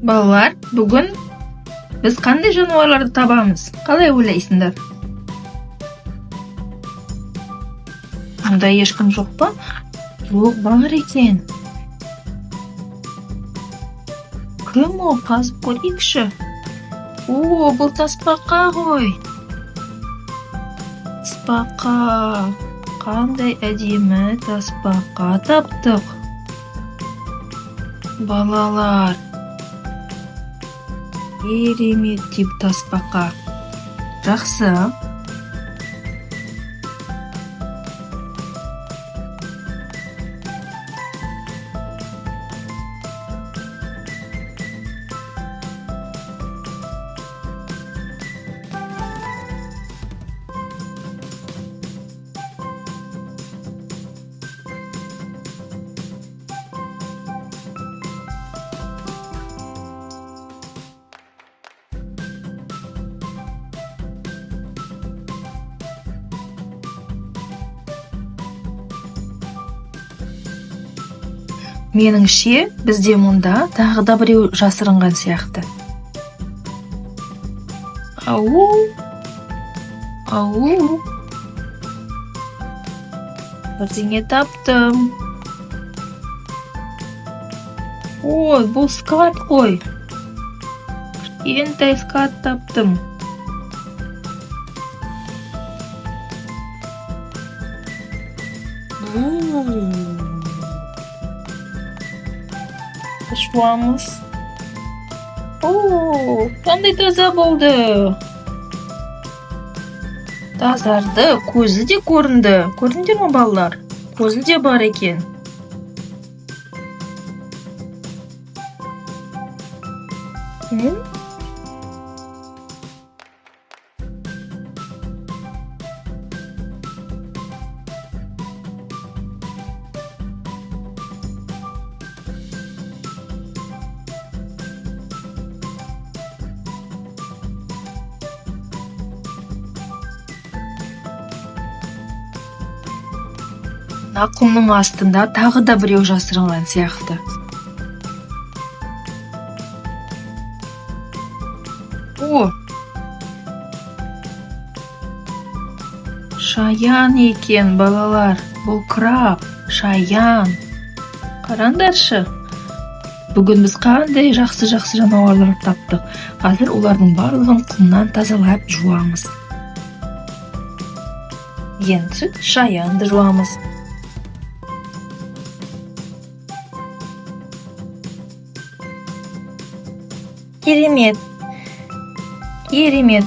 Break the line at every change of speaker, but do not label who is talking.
Балалар, бүгін біз қандай жануарларды табамыз? Қалай ойлайсыңдар? Мұнда ешкім жоқ па? Жоқ, бар екен. Кім ол? Қазып көрейікші. О, бұл тасбақа ғой. Тасбақа. Қандай әдемі тасбақа таптық. Балалар. Керемет тип тасбақа. Жақсы. Меніңше, бізде мұнда тағы да біреу жасырынған сияқты. Ау! Ау! Бірдеңе таптым. Ой, бұл скат қой. Кішкентай скат таптым. Жуамыз. О, қандай таза болды. Тазарды, көзі де көрінді. Көрдіңдер ме, балалар? Көзі де бар екен. Мына құмның астында тағы да біреу жасырынған сияқты. О! Шаян екен, балалар. Бұл краб, шаян. Қараңдаршы. Бүгін біз қандай жақсы-жақсы жануарлар таптық. Қазір олардың барлығын құмнан тазалап жуамыз. Енді шаянды жуамыз. Керемет. Керемет.